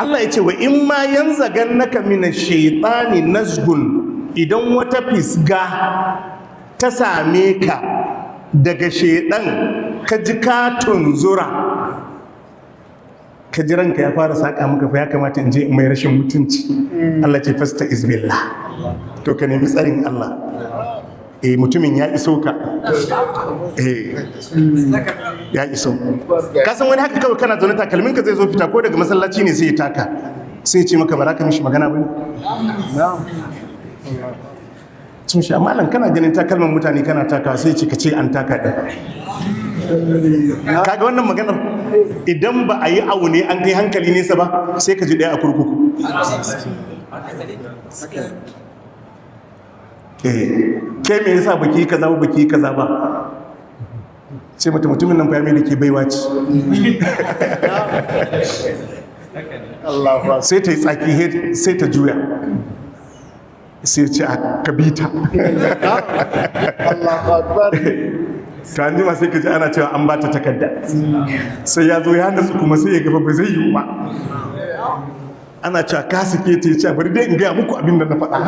Allah ya ce wa in ma yanzagannaka mina shaitani nazgun, idan wata fisga ta same ka daga shaidan, ka ji ka tunzura, ka ji ranka ya fara saka maka fa ya kamata in je in mai rashin mutunci, Allah ce fasta'iz billah, to ka nemi tsarin Allah. Eh, mutumin ya iso ka, eh, ya iso ka. San wani haka kawai kana zaune, takalmin ka zai zo fita ko daga masallaci ne, sai ya taka, sai ya ce maka ba za ka mishi magana ba ne. Sun sha malam, kana ganin takalman mutane kana taka, sai ce ka ce an taka ɗin. Kaga wannan maganar, idan ba a yi aune an kai hankali nesa ba, sai ka ji ɗaya a kurkuku. Eh, ke me yasa baki kaza ba, baki kaza ba? Sai mutumin nan fa ya mai da ke baiwa ce. Sai ta yi tsaki, sai ta juya, sai ce a kabita. Allahu Akbar. Ta an jima sai ka ji ana cewa an ba ta takarda. Sai ya zo ya natsu kuma, sai ya gaba ba zai yiwu ba. Ana cewa ka sake ta, ya ce bari dai in gaya muku abin da na faɗa.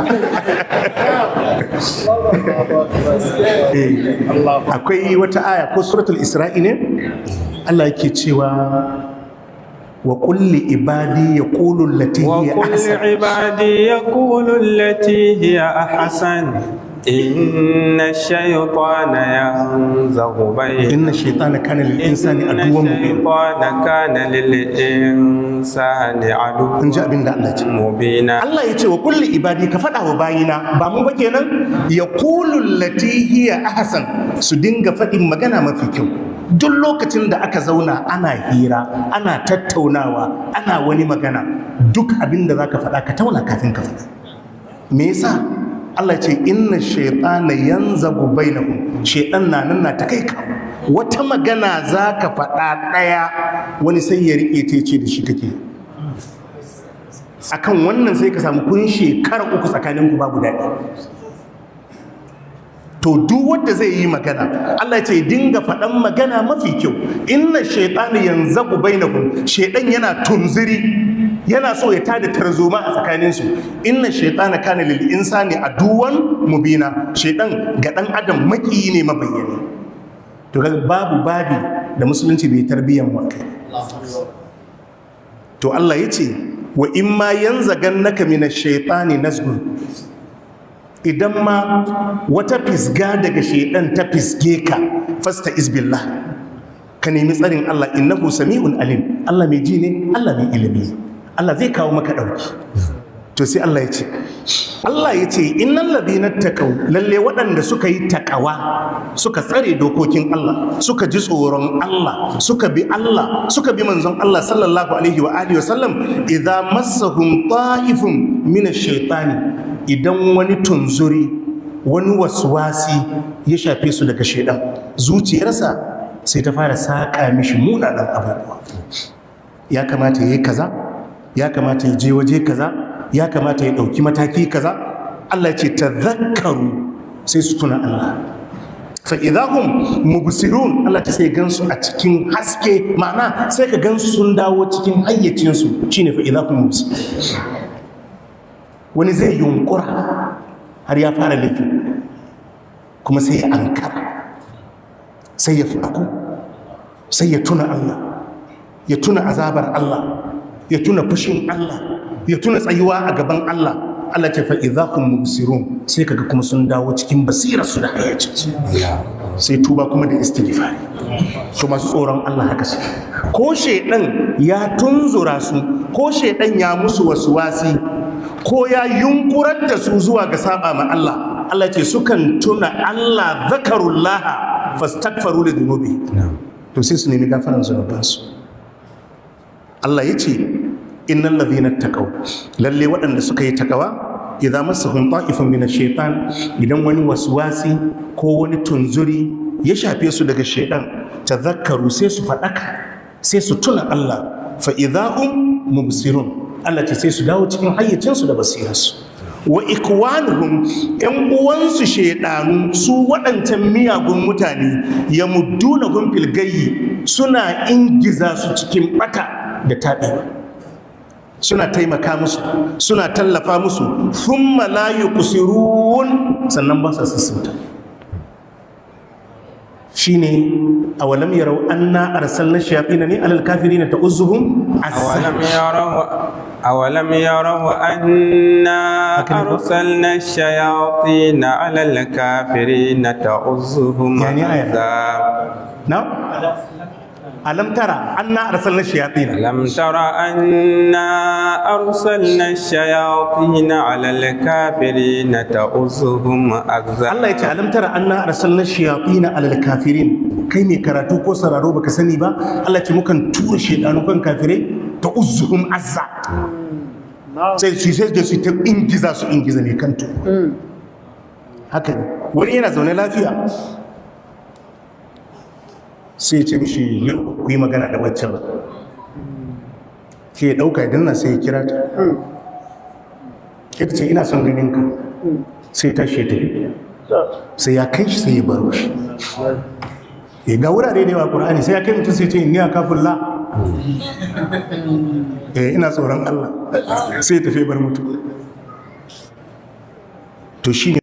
Eh, akwai wata aya ko Suratul Isra'i ne, Allah yake cewa wa qul li ibadi yaqulu allati hiya وقل ahsan. لعبادي يقولوا التي هي أحسن إن الشيطان ينزغ بينهم. Inna shaytana kana lil insani إن aduwwan mubin. الشيطان كان للإنسان عدوا In ji abin da Allah ya ce. مبينا. Allah ya ce wa qul li ibadi, ka faɗa wa bayina, ba mu ba kenan, yaqulu allati hiya ahsan, su dinga faɗin magana mafi kyau. Duk lokacin da aka zauna ana hira, ana tattaunawa, ana wani magana, duk abin da zaka faɗa ka tauna kafin ka faɗa. Me yasa? Allah ce inna shaytana yanzagu bainahum, shaytan na nan na ta kai ka. Wata magana zaka faɗa ɗaya, wani sai ya rike ta, ya ce da shi kake. Akan wannan sai ka samu kun shekara 3 tsakaninku babu daɗi. To duk wanda zai yi magana, Allah ya ce dinga faɗan magana mafi kyau. Inna shaytana yanzagu bainakum, shaytan yana tunziri, yana so ya tada tarzoma a tsakaninsu. Inna shaytana kana lil insani aduwan mubina, shaytan ga dan adam makiyi ne mabayyani. To kaga babu babi da Musulunci bai tarbiyyan mu akai. To Allah ya ce wa in ma yanzagannaka minash shaitani nazgun, idan ma wata fisga daga shaidan ta fisge ka, fasta'iz billah, ka nemi tsarin Allah. Innahu sami'un alim, Allah mai ji ne, Allah mai ilimi, Allah zai kawo maka dauki. To sai Allah ya ce innal ladina taqaw, lalle waɗanda suka yi takawa, suka tsare dokokin Allah, suka ji tsoron Allah, suka bi Allah, suka bi manzon Allah sallallahu alaihi wa alihi wasallam, idza massahum ta'ifun min ash-shaytani, idan wani tunzuri, wani waswasi ya shafe su daga shaidan, zuciyarsa sai ta fara saƙa mishi munanan abubuwa, ya kamata ya yi kaza, ya kamata ya je waje kaza, ya kamata ya ɗauki mataki kaza, Allah ya ce tazakkaru, sai su tuna Allah. Fa idahum mubsirun, Allah ta sai gansu a cikin haske, ma'ana sai ka gansu sun dawo cikin hayyacinsu, shine fa idahum mubsirun. Wani zai yunkura har ya fara laifi, kuma sai ya ankara, sai ya faku, sai ya tuna Allah, ya tuna azabar Allah, ya tuna fushin Allah, ya tuna tsayuwa a gaban Allah. Allah ce fa idahum mubsirun, sai kaga kuma sun dawo cikin basirarsu da hayyacinsu, sai tuba kuma da istighfari. To masu tsoron Allah haka su, ko shedan ya tunzura su, ko shedan ya musu wasi, ko ya yunkurar da su zuwa ga saba ma Allah, Allah ce sukan tuna Allah, zakarullaha fastaghfaru li dhunubi, to sai su nemi gafaran zunubansu. Allah ya ce innal ladhina taqaw, lalle waɗanda suka yi takawa, idza massahum ta'ifun min ash-shaytan, idan wani waswasi ko wani tunzuri ya shafe su daga shaytan, tadhakkaru, sai su fadaka, sai su tuna Allah, fa idahum mubsirun, Allah ce sai su dawo cikin hayyacinsu da basirarsu. Wa ikwanuhum, yan uwansu shaidanu, su waɗancan miyagun mutane, ya muddunahum fil gayyi, suna ingiza su cikin bata da taɓewa. Suna taimaka musu, suna tallafa musu. Thumma la yuqsirun, sannan ba sa sassauta. Shine awalam yarau anna arsalna shayatin ne alal kafirin ta'uzzuhum azza. أولم يروا أنا هكذا يقول. أرسلنا الشياطين على الكافرين تؤزهم يعني آية. أزا. Na alam tara anna arsalna shayatin. ألم تر أنا أرسلنا الشياطين على الكافرين تؤزهم أزا. Allah ya ce alam tara anna arsalna shayatin alal kafirin. Kai mai karatu ko sararo, baka sani ba, Allah ya ce mukan tura shedanu kan kafirai, ta'uzzuhum azza, sai su ta ingiza su, ingiza mai kanto. Haka ne, wani yana zaune lafiya, sai ya ce mishi, "Yau ku yi magana da waccan ba." Sai ya ɗauka idan nan, sai ya kira ta. Ita ce, "Ina son ganin ka." Sai tashi ya tafi, sai ya kai shi, sai ya baro shi. Ya ga wurare da yawa Qur'ani, sai ya kai mutum, sai ya ce, "Inni akafullah, ina tsoron Allah." Sai ya tafi ya bar mutum. To shine.